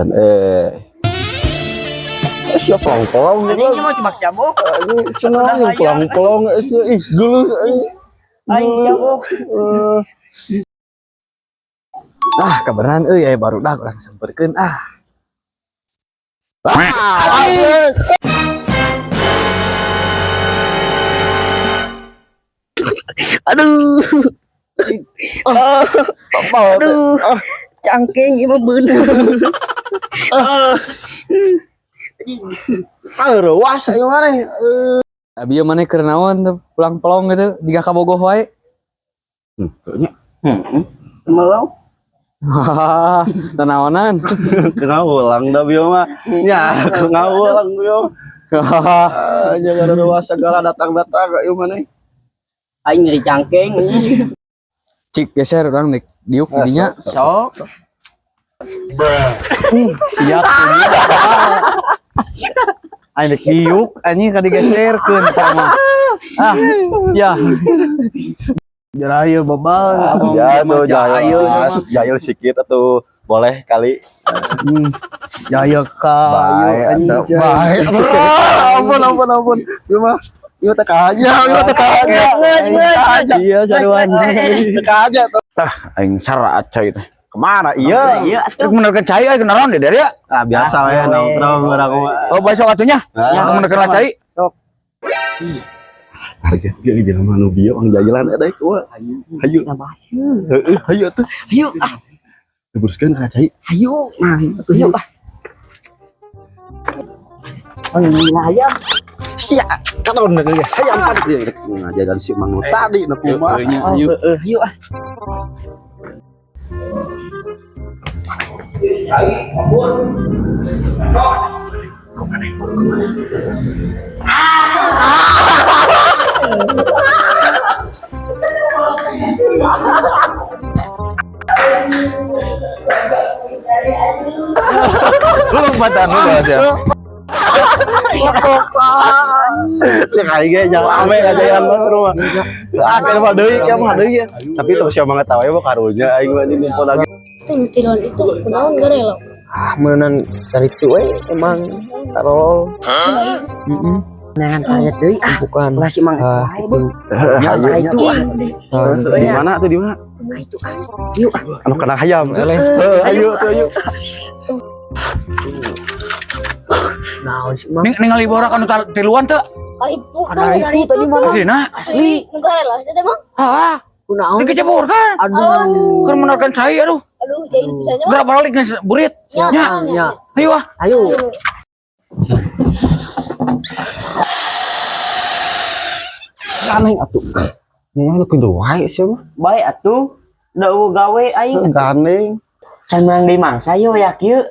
Pisan eh. Siapa pelong-pelong Anjing mah cuma cabok. Anjing cenah yang pelong-pelong sia ih geuleuh anjing. Aing cabok. Eh. Ah, kabeneran euy aya barudak urang samperkeun ah. Ah, Aduh. Ah, aduh. Cangkeng ieu mah beunang. Ah, reuas ayo maneh. Abi ieu maneh keur naon pulang-pelong gitu jiga kabogoh wae. Henteu nya. Heeh. Melong. Hahaha, tanaonan. Ngawulang da bieu mah. Nya, ngawulang bieu. Ah, jangan reuas segala datang-datang ayo maneh. Aing nyeri cangkeng anjing. Cik geser urang nek diuk Ah, dinya. Sok. Siap. Aing dek diuk anjing ka digeserkeun sama. Ah, ya. Jarayu babal. Ya tuh jahil, jahil sikit atau boleh kali. Jaya ka. Baik, atau baik. Ampun, ampun, ampun. Ieu mah, ieu teka aja, ieu teka aja. Teka aja. Iya, saruan. Teka aja tuh. Aing sara cai teh. Kemana? Iya. Iya atuh. Rek menerkeun cai aing naon di dieu ya? Ah, biasa we nongkrong urang mah. Oh, besok atunya. Ah. Rek menerkeun cai. Sok. Harga ge di jelema nu bieu urang jajalan eta kumaha. Hayu. Heeh, hayu atuh. Hayu ah, Teruskeun kana cai. hayu. Nah, hayu ah. Alhamdulillah ya. Sia, katon ge. Hayang pan ieu ngajalan si Mang nu tadi nu kumaha. Hayu. Heeh, hayu ah. Lu lompatan lu bahas ya. Cek aing ge jangan ame ngajalan mah seru mah. Ah, kana mah deui, kana mah deui ya. Tapi tong sia banget tahu ya mah karunya aing mah ngumpul lagi. Tiluan itu kunaon garelo. Ah, meunang cari itu we emang tarol. Heeh. Neangan kaget deui ah. Bukan. Ulah si Mang Ah, wae, gitu. Ya, Hayu. ka itu ah. Ah, Di mana tuh di mana? Ka itu ah. Yuk ah. Anu kena hayam. Eleh. Heeh, ayo tuh ayo. Naon sih Mang? Ning ningali borak anu tiluan teu? Ah itu Karena itu tadi mana? Asli Asli. Nu garelo teh Mang. Ah, Kunaon? dikecebur kan? Aduh. Keur menerkeun cai aduh. Aduh, jadi bisanya mah. Gerak balik geus burit. Ya, Nya. Ya. Ayo ah. Ayo. Aneh atuh. Mana kudu wae sih mah. Bae atuh. Da eueuh gawe aing. Gandeng. Can meunang deui mangsa yo ya kieu.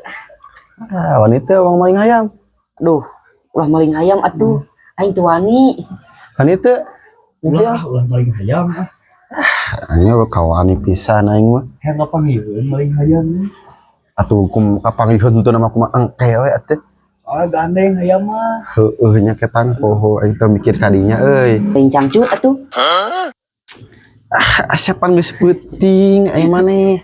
Ah, wanita orang maling hayam. Aduh, ulah maling hayam atuh. Aing teu wani. Wanita. Ulah, ulah maling hayam ah. Anya kawani pisan aing mah. Hayang kapanggihkeun maling hayam. Atuh kum kapanggihkeun teu nama kumaha engke we atuh. Ah, gandeng hayam mah. Heueuh nya ketang poho aing teh mikir kadinya euy. Aing cangcut atuh. Ah, asepan geus peuting aing maneh.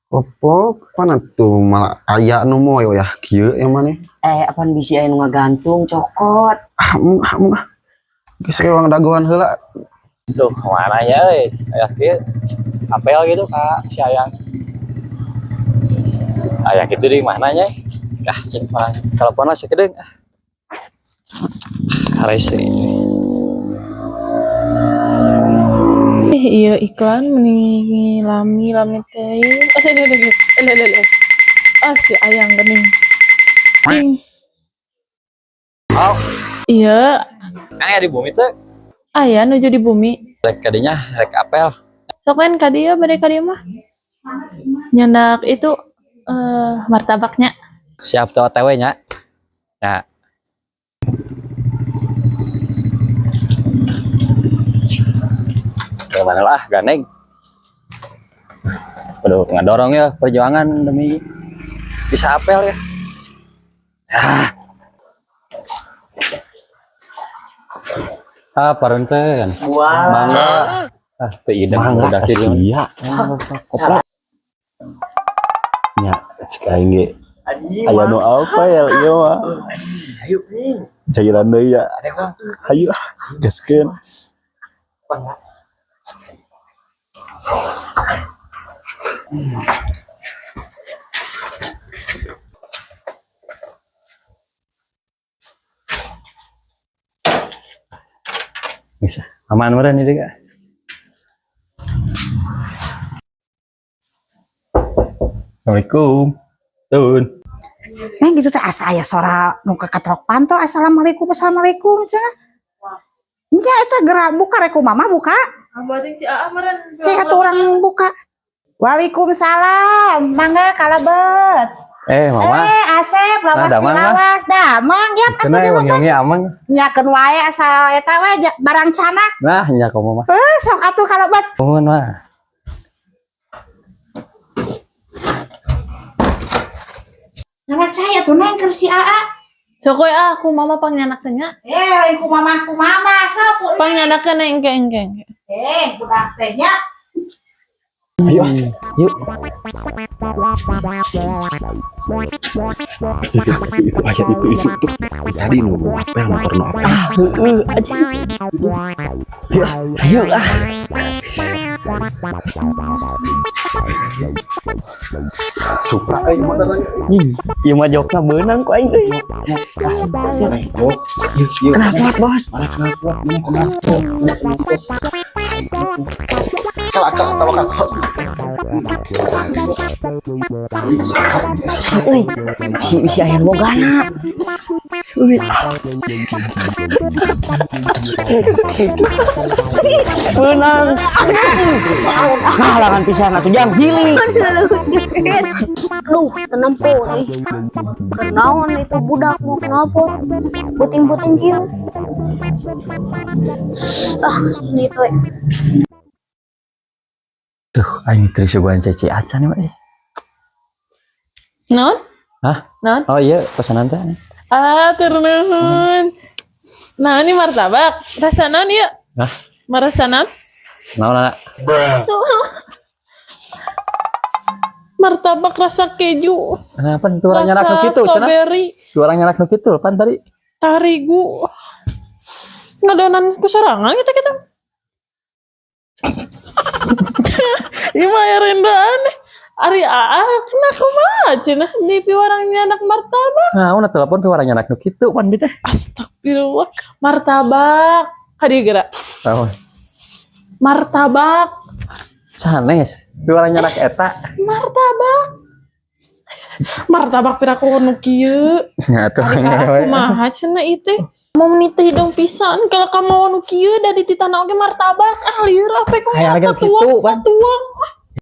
Opok pan atuh malah aya nu moyo yah kieu yang maneh. Eh, apaan bisi aya nu ngagantung cokot. Ah, mung ah mung ah. Geus we urang dagoan heula. Duh, kemana ya, euy? Aya kieu apel gitu ka si Ayang. Aya kitu di mana nya? Ah, cek mah telepon lah sakedeung. Ah. Harese. Eh, iya iklan mending lami lami teh. Eh, lele lele lele lele. Ah, si ayang gening. Cing. Oh. Iya, Aya di bumi teh aya nuju di bumi. rek kadinya rek apel. Sok main ka dieu bade ka dieu mah. Nyandak itu martabaknya. Siap tuh OTW nya. Ya. Gimana lah gandeng. Aduh, ngadorong ya perjuangan demi bisa apel ya. Ah. Ah, parenten. Buah. Mangga. Ah, teu idem Mangga udah tidur. sia. Koplo. Nya cek aing ge Aya nu apa ya ieu mah. Ayo nih. Cairan deui ya. Hayu ah, gaskeun. Bisa. Aman meureun ieu Kak. Assalamualaikum. Tun. Neng gitu teh asa aya sora nu kakatrok panto, assalamualaikum, assalamualaikum cenah. Nya eta geura buka rek ku mama buka. Abah si Aa meren. Si atuh urang buka. Waalaikumsalam, mangga kalebet. Eh, mama. Eh, Asep, lawas Nah, damang, mah. dilawas, damang yap atuh Kena di wangi-wangi amang. Nyakeun wae asal eta we barang canak. Nah, nya kamu mah. Eh, sok atuh kalebet. Nuhun mah. Nyanak cai atuh neng keur si Aa. Sok we ah, aku mama pangnyanak teh nya. Eh, lain ku mama ku mama sok ku. Pangnyanakkeun engke engke engke. Eh, budak teh nya. Ayo. Yuk. Itu aya itu. Tadi nu apel motor nu apel. Heeh, anjing. Ayo ah. Supra euy motor. Ih, ieu mah jokna beunang ku aing euy. Ayo. Yuk, yuk. Kenapa, Bos? Mana kenapa? Mana kenapa? Kalah, kalah, tawa kalah. Si euy, si si aya bogana. Euy. Beunang. Halangan pisan atuh jang healing. Duh, tenempo nih. Kenaon itu budak mau knalpot. Puting-puting kieu. Ah, ini tuh. Duh, aing teu suguhan ceci acan mah. Eh. Naon? Hah? Naon? Oh iya, pesanan teh. Ah, turnuhun. Nah, ini martabak. Rasa naon ieu? Hah? Marasa naon? Naon anak? Martabak rasa keju. Kenapa tuh orang nyarak nu Rasa kitu cenah? strawberry, Tuh orang nyarak nu kitu pan tadi. tarigu. Ngadonan ku sorangan kita kita. Ieu mah aya rendaan. Ari aa cenah kumaha cenah di piwarang nyanak martabak. Nah, una telepon piwarang nyarak nu kitu pan bi teh. Astagfirullah. Martabak. Hadi gerak. Naon? Martabak. Sanes, piwarang nyarak eta. Martabak. Martabak piraku nu kieu. Nya atuh Ari aa kumaha cenah ieu teh. Mau meniteh hidung pisan kalau kamu mau nu kieu da di titana oge martabak. Ah lieur apa ku Hayang lagi nu kitu, Pan. tuang.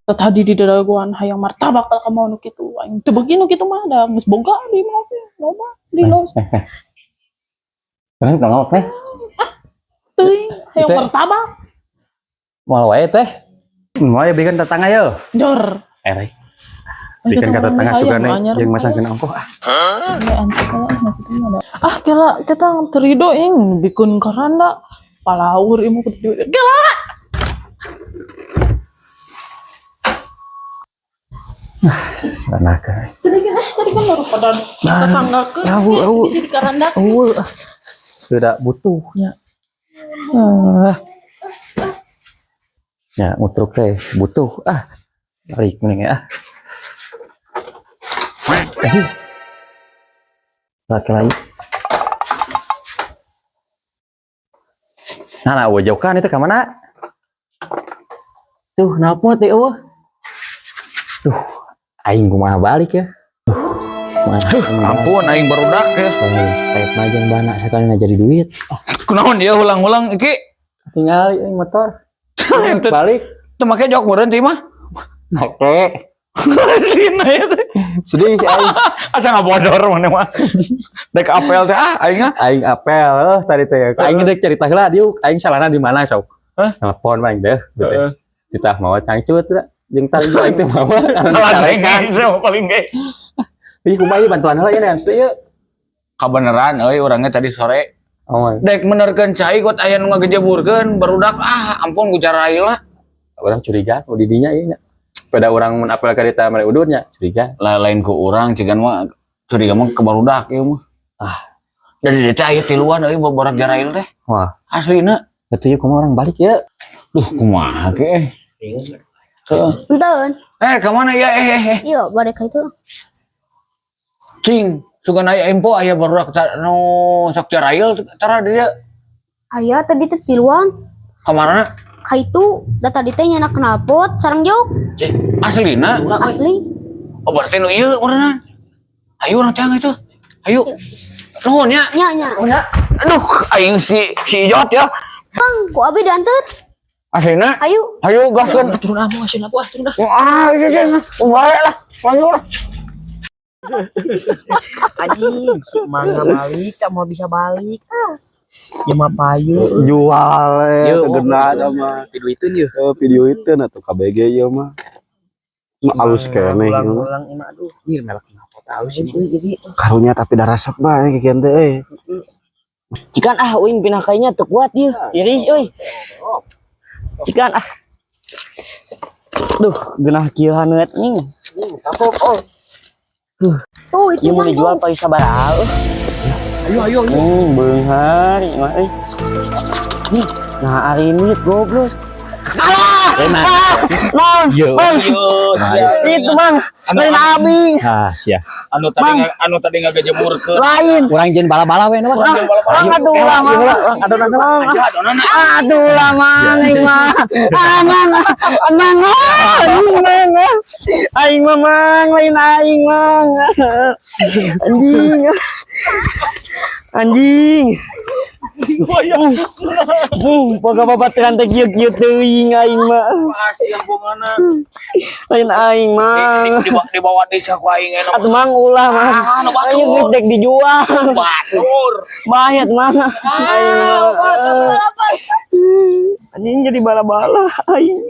Tadi di dadaguan hayang martabak kalau kamu mau nu kitu. Aing teu beuki nu kitu mah da geus boga di mah oge loba di los. Kenapa nongol teh? Teuing hayang Teh. martabak. Moal wae teh. Moal ya bikeun tetangga yo. Jor. Eh, bikeun ka tetangga sugane jeung masangkeun ongkoh ah. Ah, kela kita terido yang bikin karanda palaur imu kudu kela. Tanaka. Tadi kan baru pada tetangga ke au, au. bisa di karanda. Eueuh. Tidak butuhnya. Ah. Ya, ngutruk teh butuh. Ah. Balik mending ya. Eh. Laki lagi. Nah, nah, wajokan itu ke mana? Tuh, knalpot deh, eueuh. Duh, aing kumaha balik ya. Duh, kumaha. Ampun aing barudak ya. Step majang bana sekali nggak jadi duit. Ah, Kunaon dia ulang-ulang iki? tinggal aing motor. Teu Balik. teu make jok meureun teh mah. Oke. Aslina ya teh. Sedih aing. Asa ngabodor mana mah. Dek apel teh ah aing ah. Aing apel eh tadi teh. Aing dek cerita heula diuk aing salahna di mana sok. Hah? Telepon aing deh. Gitu. Kita mawa cangcut lah. Jeung tadi aing teh mawa. Salah aing sama paling ge. Ih kumaha ieu bantuan heula ieu Nancy ieu. Kabeneran euy urangnya tadi sore Oh, dek menerkeun cai got aya nu ngagejeburkeun barudak ah ampun ku cara lah. orang curiga ku di dinya ieu nya. Sepeda urang mun apel ka ditu mere udurnya curiga. Lah, lain ku urang cigan mah, curiga mah ke barudak ieu mah. Ah. Dari dia teh aya tiluan euy barudak jarail teh. Wah. Aslina. Atuh yeuh kumaha urang balik ya? Duh, kumaha ke? Enten. Eh, ka mana ya? Eh, eh, eh. Iya, balik ka itu. Cing, sugan aya info aya barudak nu sok jarail tara dia? Aya tadi teh tiluan. Kamarana? Ka itu da tadi teh nyanak knalpot sareng jok. Cih, aslina? Asli. Oh, berarti nu ieu berenang. Ayo urang teang itu. Ayo. Nuhun ya. Nya nya. Aduh, aing si si Ijot ya. Bang, ku abi diantar. Aslina. Ayo. Ayo gaskeun. Turun ah, mau ngasih lapu ah, turun ah. Ah, iya, iya. Baik lah. Ayo lah. Anjing, si mangga balik, tak mau bisa balik. Ah. Ya mah payu. Jual eh Yeuh, tegena sama. Video itu nih. Eh, video itu nah tuh KBG ieu mah. Mah alus keneh ieu mah. Ulang-ulang emang aduh. Ih, melek kenapa tahu sih. Jadi Karunya tapi dah resep bae kikian teh euy. Cikan ah uing pindah kayaknya tuh kuat ieu. Iris euy. Cikan ah. Duh, geunah kieu haneut nih. Oh, itu Ieu mau mah dijual paling sabaraha euy. Ayo ayo ayo. Beunghar ieu mah euy. Nih, nah ari ini goblok. Mang, Yo. Itu mang, lain abi. Ah, sia. Anu tadi ngagejemurkeun. Lain. Urang jeung bala-bala we mah. Mang atuh ulah mang. Adonan. Aduh lah mang, aing mah. Ah mang, ah, mang, ah, anjing mang. Ah. Aing mah mang, lain aing mang. Anjing. Anjing. Boga babaturan teh kieu-kieu teuing aing mah. Asia bongana. Lain aing mang. Dibawa desa ku aing enak. Atuh mang ulah mang. Ah, nu batur. Aing geus dek dijual. Batur. Bayat mang. Aing mah. Anjing jadi bala-bala aing.